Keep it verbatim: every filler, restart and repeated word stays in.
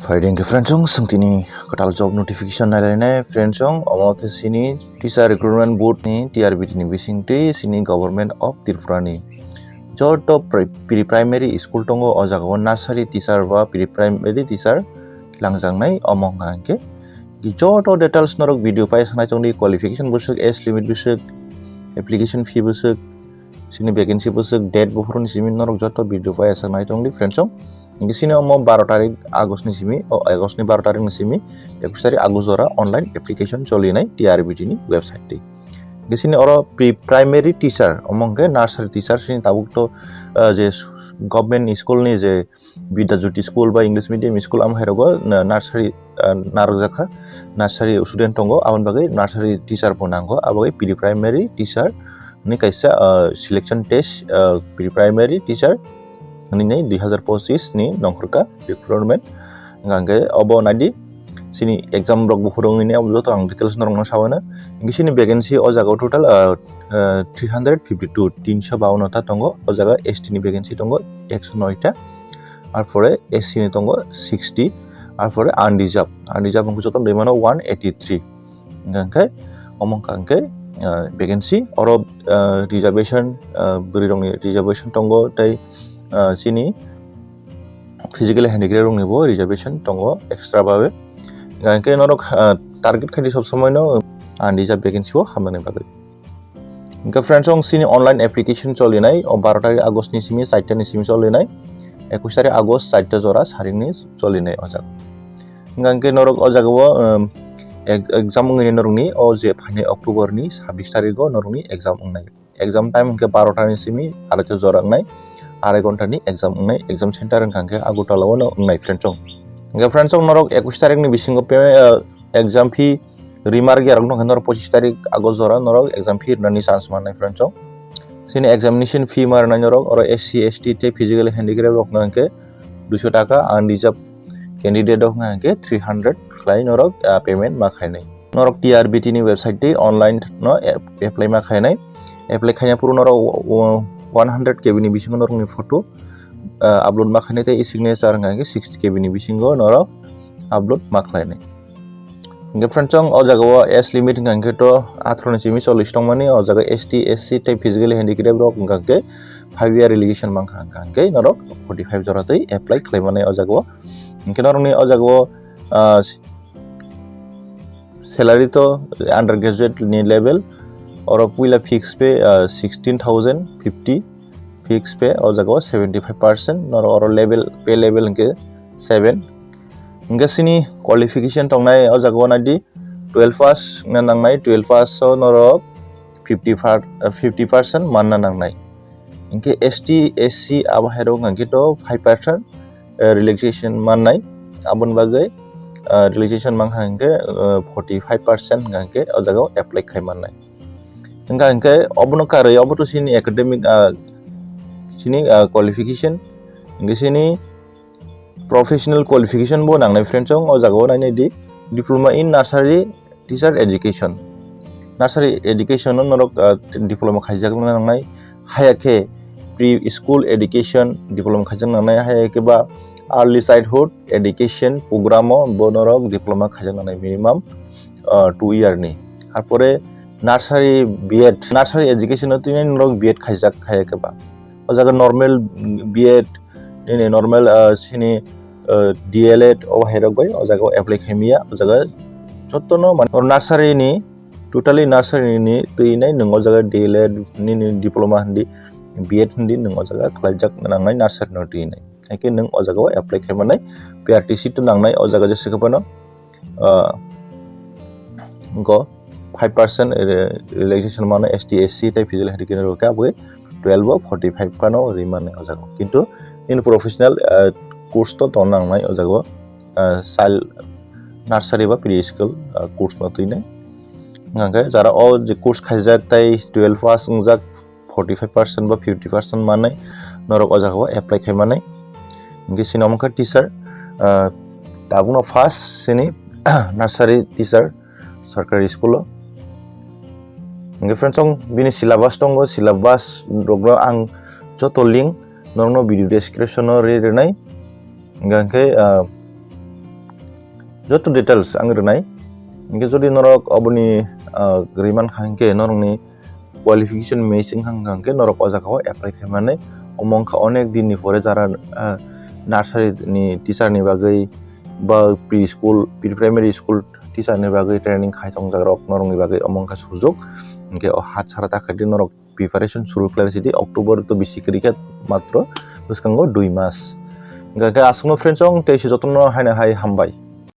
Phaidi hwnkhe friends, chwng tini kwtal job notification nailainai friends, omo khe chini Teacher Recruitment Board ni T R B T ni bisingtwi chini Government of Tripura ni joto pri-, pre-primary school tongo, o jaga o nursery teacher ba pre-primary teacher langjaknai. Omo wngkha hwnkhe joto details norok video pai sanai tongdi, qualification bwswk, age limit bwswk, application fee bwswk, chini vacancy bwswk, date buphuru ni simi norok joto video pai sanai tongdi friends. Hwnkhe chini omo baro tarik August ni simi, o August ni baro tarik ni simi ekush tarik August jora online application cholinai T R B T ni website twi. Hwnkhe chini oro pre-primary teacher, omo hwnkhe nursery teacher, chini tabuk to, ah, je government school ni je Bidya Jyoti school ba English medium school, amo hai rogo na-, nursery, ah, narwkjakha, nursery student tongo, aboni bagwi nursery teacher bo nango, abo bagwi pre-primary teacher ni kaisa, ah, selection test, ah, pre-primary teacher nini dui hazar pochis ni nongkhorka recruitment. Hwnkhe obo naidi chini exam rok buphuru wngwi abo joto ang details norokno sabaino. Hwnkhe chini vacancy o jaga o total, ah, ah, three hundred fifty two, tinso bawanno ta tongo. O jaga S T ni vacancy tongo ekso noi ta, arpore S C ni tongo sixty, arpore unreserved, unreserved wngkha joto nwi mano one eighty three. Hwnkhe omo wngkha hwnkhe, ah, vacancy oro, ah, reservation, ah, bwrwi rokni reservation tongo tei, ah, chini physical handicraft rokni bo reservation tongo extra babe. Hwnkhe norok, ah, target khaidi sob somoi no unreserved vacancy o hamnani bagwi. Hwnkhe friends, chini online application cholinai o baro tarik August ni simi, char ta ni simi cholinai, ekush tarik August char ta jora saringni cholinai o jaga. Hwnkhe norok o jaga o, um, ex-, exam wngwi norokni o je phainai October ni sabbish tarik o norokni exam wngnai. Exam time hwnkhe baro ta ni simi arai ta jora wngnai, arai ghonta ni exam wngnai. Exam center hwnkha hwnkhe Agartala o no wngnai friends. Hwnkhe friends, norok ekush tarik ni bisingo payment, uh, exam fee rima rwgya rok no hwnkhe norok pochis tarik August jora norok exam fee rwnani chance mannai friends. Chini examination fee ma rwnai norok oro S C, S T tei physical handicraft rok no hwnkhe duiso taka, unreserved candidate rok hwnkha hwnkhe three hundred khlai norok, ah, payment ma khainai. Norok T R B T ni website tei online no ap-, apply ma khainai. Apply khaina phuru norok o-, o-, one hundred K B ni bisingo norokni photo, ah, upload ma khainai tei signature hwnkha hwnkhe sixty K B ni bisingo norok upload ma khlainai. Hwnkhe friends, chwng o jaga o age limit hwnkha hwnkhe to atharo ni simi chollish tongmani, o jaga S T, S C tei physically handicraft rok hwnkha hwnkhe five year relaxation mankha, hwnkha hwnkhe norok forty five jora twi apply khlai mannai o jaga o. Hwnkhe norokni o jaga o, ah, salary to undergraduate ni level, oro puila fix pay, ah, sixteen thousand fifty, fix pay o jaga o seventy five percent, norok oro level, pay level hwnkhe seven. Hwnkhe chini qualification tongnai o jaga o naidi twelve pass wngna nangnai, twelve pass o norok fifty per, fifty percent manna nangnai. Hwnkhe S T, S C abo hai rok hwnkhe to five percent, eh, relaxation mannai, aboni bagwi, eh, relaxation mankha hwnkhe, eh, forty five percent hwnkhe o jaga o apply khai mannai. Hwnkha hwnkhe obono karwi obo to chini academic, ah, chini, ah, qualification, hwnkhe chini professional qualification bo nangnai friends, chwng o jaga o nainai di, diploma in nursery teacher education. Nursery education no norok, ah, diploma khaijak nangnai, haya khe pre school education diploma khaijak nangnai, haya khe ba early childhood education program o bo norok diploma khaijak nangnai minimum, ah, two year ni. Arpore nursery B Ed, nursery education no tini norok B Ed khaijak, haya khe ba o jaga normal B Ed, nini normal, ah, chini, ah, D L Ed o hai rok bai o jaga o apply khai maya, o jaga jotono mane oro nursery ni, totally nursery ni twi nai nwng o jaga D L Ed nini diploma hindi, B Ed hindi nwng o jaga khlaijak nangnai nursery no twi nai. Haikhe nwng o jaga o apply khai mannai, P R T C to nangnai o jaga jesa khe phano, ah, go five percent re-, relaxation mano S T, S C tei physical handicap rok khe aboni twelve o forty five phano ri mannai o jaga o. Kintu nini professional, ah, course to tong nangnai o jaga o, ah, child nursery ba pre school, ah, course no twi nai. Hwnkhe jara o je course khaijak tei twelve pass wngjak, forty five percent ba fifty percent manwi norok o jaga o apply khai mannai. Hwnkhe chini omo khe teacher, ah, tabukno first chini nursery teacher sarkari school o. Hwnkhe friends, chwng bini syllabus tongo, syllabus rokno ang joto link norokno video description o ri rwnai. Hwnkhe, ah, Joto details ang rwnai. Hingke jodi norok oboni, ah, riman kha hingke norokni qualification matching kha hingke norok o jaga o apply khaimani. Omo wngkha onek din ni pore jara, ah, nursery ni teacher ni bagwi ba pre school, pre primary school teacher ni bagwi training khai tongjak rok norokni bagwi omo wngkha sujok. Hingke o hat sara ta khaidi norok preparation suru khlai sidi October to bisi kwrwi khe matro bwskango dui mas. Hingke aswkno friends, ang teisi jotono haino hai hambai.